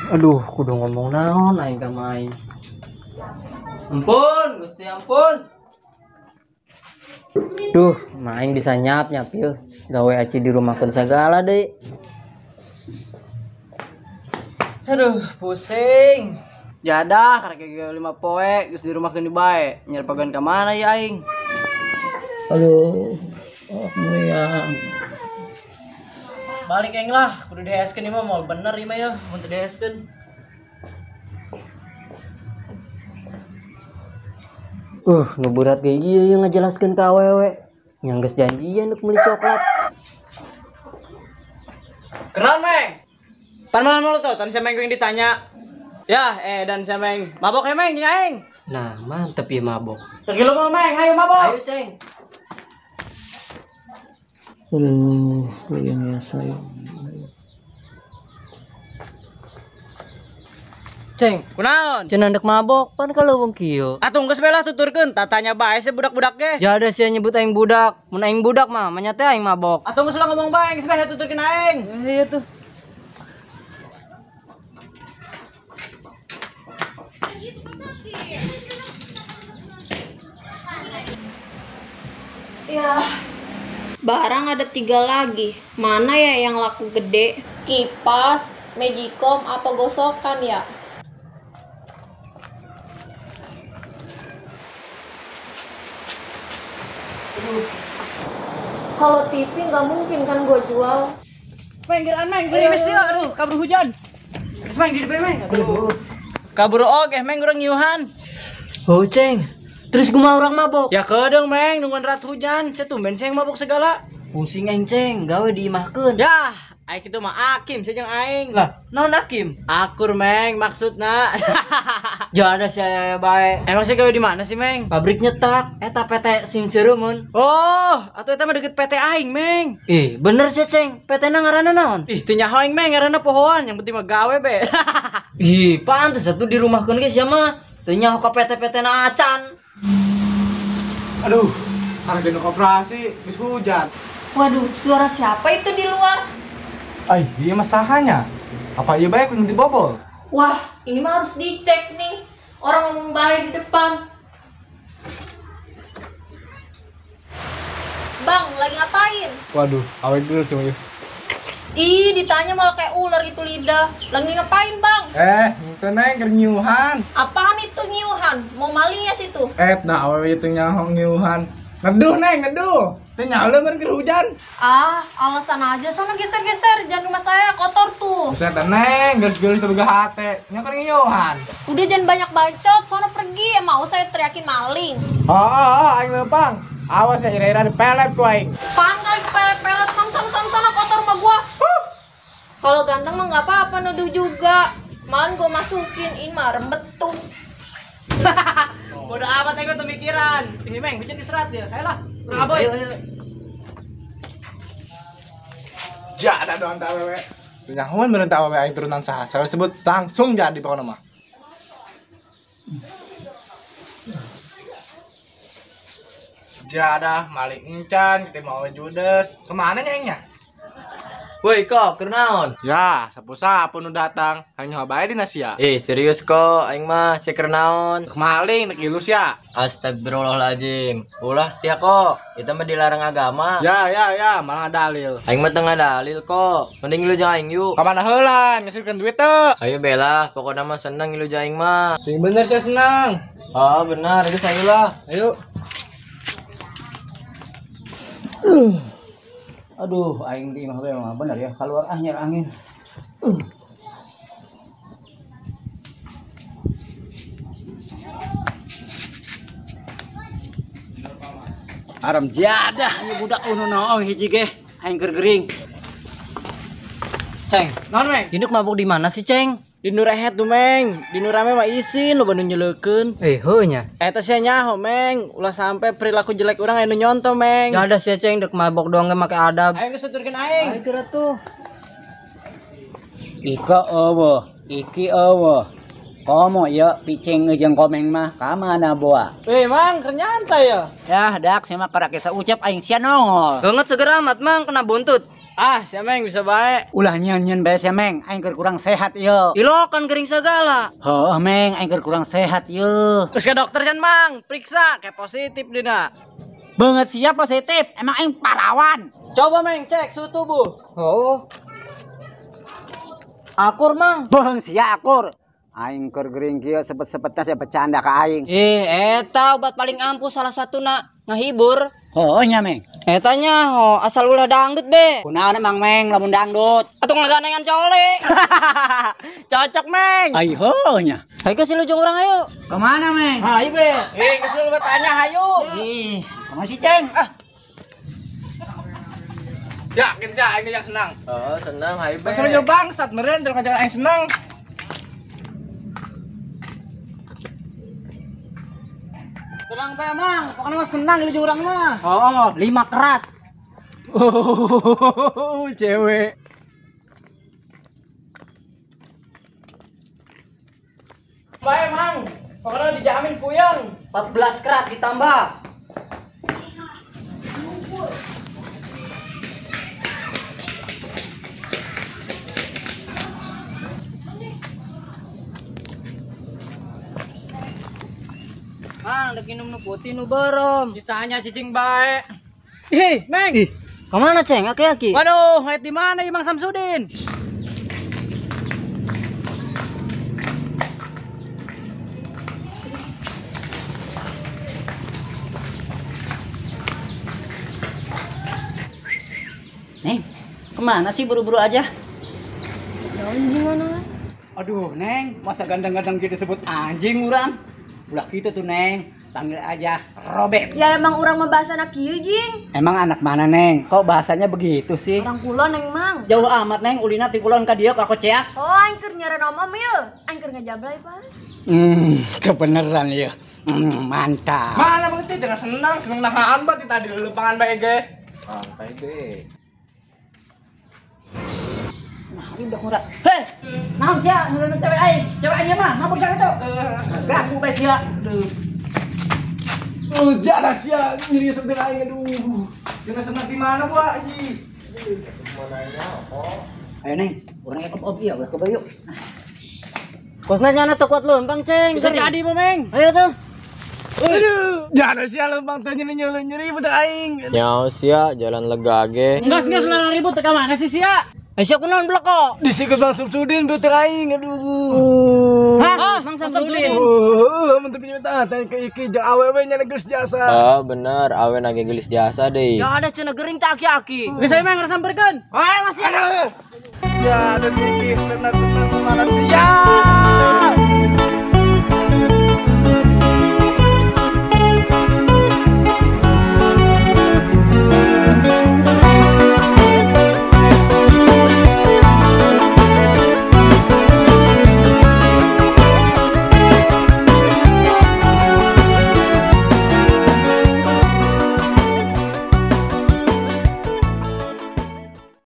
Aduh, kudu ngomong naon aing ka main. Ampun, Gusti ampun. Duh, main bisa nyap-nyap yeuh. Gawe aci di rumahkeun sagala deui. Aduh, pusing. Jadah karek 5 poe geus di rumahkeun di bae. Nyari pagan ka mana ya aing? Aduh, oh muyang. Balik aing lah, kudu diheskeun ieu mah moal bener ieu mah yeuh, mun teu diheskeun. Nu berat ge ieu ngajelaskeun ka awewe. Nya geus janjian deuk meuli coklat. Keren, Meng. Pan malam mulut tuh, tan si Meng yang ditanya. Ya, dan si Meng. Mabok ya, Meng, jeung aing. Nah, mantep ya mabok. Pergi lu mau, Meng, ayo mabok. Ayo, Ceng. Aduh, yang biasa ya. Ceng, kunaon? Cenah ndek mabok, pan kaleuweung kieu. Atuh geus bae lah tuturkeun, tatanya bae se budak-budak ge. Jada sia nyebut aing budak. Mun aing budak mah manya teh aing mabok. Atuh geus lah ngomong bae, geus bae tuturkeun aing. Iya tuh. Ya, barang ada 3 lagi. Mana ya yang laku gede? Kipas, magicom, apa gosokan ya? Kalau TV nggak mungkin kan gue jual. Meng, geran Meng, gerimis ya, aduh, kabur hujan. Geus Meng di depan Meng. Aduh. Kabur oge Meng urang nyiuhan. Oh, Ceng. Terus kumaha urang mabok? Ya kedeung Meng, nungguan rat hujan, sia tumben sia yang mabok segala. Pusing aing Ceng, gawe diimahkeun. Yah, aing kitu mah Akim sia jeung aing. Lah, naon Akim? Akur Meng maksudna. Jada sia bae. Emang sia gawe di mana sih Meng? Pabrik nyetak, eta PT Sim Sirumun. Oh, atuh eta mah deket PT aing Meng. Ih, bener sia Ceng. PT na ngaranna naon? Ih, teu nyaho aing Meng, ngaranna pohoan, yang penting mah gawe be. Ih, pantes atuh dirumahkeun ge sia mah. Teu nyaho ka PT-PT na acan. Aduh, harga nu koperasi geus hujan. Waduh, suara siapa itu di luar? Ay, iya masahanya. Apa iya baik yang dibobol? Wah, ini mah harus dicek nih. Orang ngomong baik di depan. Bang, lagi ngapain? Waduh, awet dulu sih, Mas. Ih, ditanya malah kayak ular itu lidah. Lagi ngapain, Bang? Itu Neng, keur nyiuhan. Apaan itu nyiuhan? Mau maling ya situ? Nah awewe itu nyaho nyiuhan. Ngeduh, Neng, ngeduh. Teu nyaho meureun keur hujan. Ah, alasan aja. Sono geser-geser, jangan rumah saya kotor tuh. Buset, Neng, geus-geus teu boga hate. Nya keur nyiuhan. Udah jangan banyak bacot, sono pergi. Mau saya teriakin maling. Oh, aing lempang. Awas ya ira-ira dipelet ku aing. Pan kali kepelet-pelet, sama-sama kotor rumah gua. Kalau ganteng mah nggak apa-apa nuduh juga. Malah gua masukin, ini mah rembet tuh. Bodoh amat aing mah mikiran. Ih, Meng, hujan diserat dia. Ayolah, urang aboy. Jada doang ta awewe. Nyahoan bener ta awewe aing turunan saha. Salah sebut langsung jadi pokona mah. Jadah, maling encan, kita mau judes. Kemana nya aingnya? Woi kok, keur naon? Ya, sapu-sapu nu datang. Hayang nyoba bae dina sia. Serius kok, aing mah sia keur naon? Maling nek ilus ya. Astagfirullahaladzim. Ulah sia kok, itu mah dilarang agama. Ya, malah dalil. Aing mah teu ngadalil kok. Mending lu jeung aing yuk. Ka mana heula, ngasihkeun duit teu? Ayo bela, pokokna mah seneng lu jeung aing mah. Sing bener sia seneng. Oh, benar, geus ayo lah. Ayo. Aduh, aing di imah mah bener ya, keluar ah nyar angin. Aram jadah ieu budak unu naon hiji ge, aing keur gering. Ceng, naon Meng? Induk mabuk di mana sih, Ceng? Di nu rehet tuh, Meng. Di nu rame mah isin loba nu nyeleukeun. Heuh nya. Eta sia nyaho, Meng. Ulah sampe perilaku jelek urang anu nyonto, Meng. Gak ada sia, Ceng, dek mabok doang ge make adab. Aing geus tuturkeun aing. Aing kira tuh. Iko eueuh, iki eueuh. Komo ieu picing jeung komeng mah ka mana boa? Eh, Mang, keur nyantai ya. Yah, dak sia mah karek ucap aing sia nongol. Banget segera amat, Mang, kena buntut. Ah, sia Meng bisa bae. Ulah nyian-nyian bae sia Meng, aing keur kurang sehat ieu. Ilokan gering segala. Heuh Meng, aing keur kurang sehat ieu. Terus ke dokter can, Mang, periksa kayak positif dina. Banget siap positif, emang aing parawan. Coba Meng cek suhu tubuh. Oh. Akur, Mang. Bang sia akur. Aing keur gering kieu sepet-sepetna sia bercanda ka aing. Ih, eta obat paling ampuh salah satuna ngahibur. Heuh nya Meng. Eta nya ho, asal ulah dangdut be. Kunaon emang Meng lamun dangdut? Atuh ngagandengan cole. Cocok Meng. Ai heuh nya. Hayu ke si lujung urang ayo. Kemana Meng? Hayu be. Eh, geus lu tanya hayu. Ih, kemana si Ceng? Ah. Yakin sih aing yang senang. Oh, senang hayu be. Bang bangsat meureun terus ngajak aing senang. Tenang bae, Mang. Pokoknya mah senang di urang mah. Oh, 5 kerat. Oh, cewek. Bae, Mang. Pokoknya dijamin puyeng. 14 kerat ditambah. Mang, dek minum nu putih nu berem. Ditanya cicing bae. Ih, Meng. Ih, kemana Ceng? Aki-aki. Waduh, ngait di mana ya Mang Samsudin? Neng, kemana sih buru-buru aja? Anjing mana? Aduh, Neng, masa ganteng-ganteng gitu sebut anjing urang? Ulah gitu tuh, Neng. Panggil aja Robert. Ya emang urang mah bahasa anak kieu, Jing. Emang anak mana, Neng? Kok bahasanya begitu sih? Urang kulon, Neng, Mang. Jauh amat, Neng. Ulina ti kulon ka dieu ka koceak. Oh, aing keur nyaran omom ieu. Aing keur ngajablay, Pak. Kebeneran ieu. Mantap. Mana bang sih jangan senang, senang nahaan bat tadi lepangan bae ge. Santai be. Nah, ini udah kurang. Hei, naon sia nyuruh cewek aing? Cewek aing mah mabuk sia kitu. Ganggu bae sia. Oh, jalan sia nyeri sebelah aing aduh. Jangan senang di mana buah iki? Ayo Neng, urang ke om ieu, ulah kebayuk. Kosna nyana teu kuat leumpang, Ceng. Bisa jadi, Meng. Ayo tuh. Aduh, jalan sia leumpang teh nyeri nyeri budak aing. Nyaho sia jalan lega ge. Enggak senang ribut teh ka mana sih sia? Eh, sia kunaon blek kok? Disikut Bang Samsudin budak aing aduh. Hah, Mang Samsudin. Oh, mun teu pinta teh ke iki jeung awewe nya geus jasa. Oh, bener, awe nage gelis jasa deui. Ya ada cenah gering tak aki-aki. Geus aya Mang samperkeun. Ayo masih. Ya ada sedikit tenang-tenang mana sia.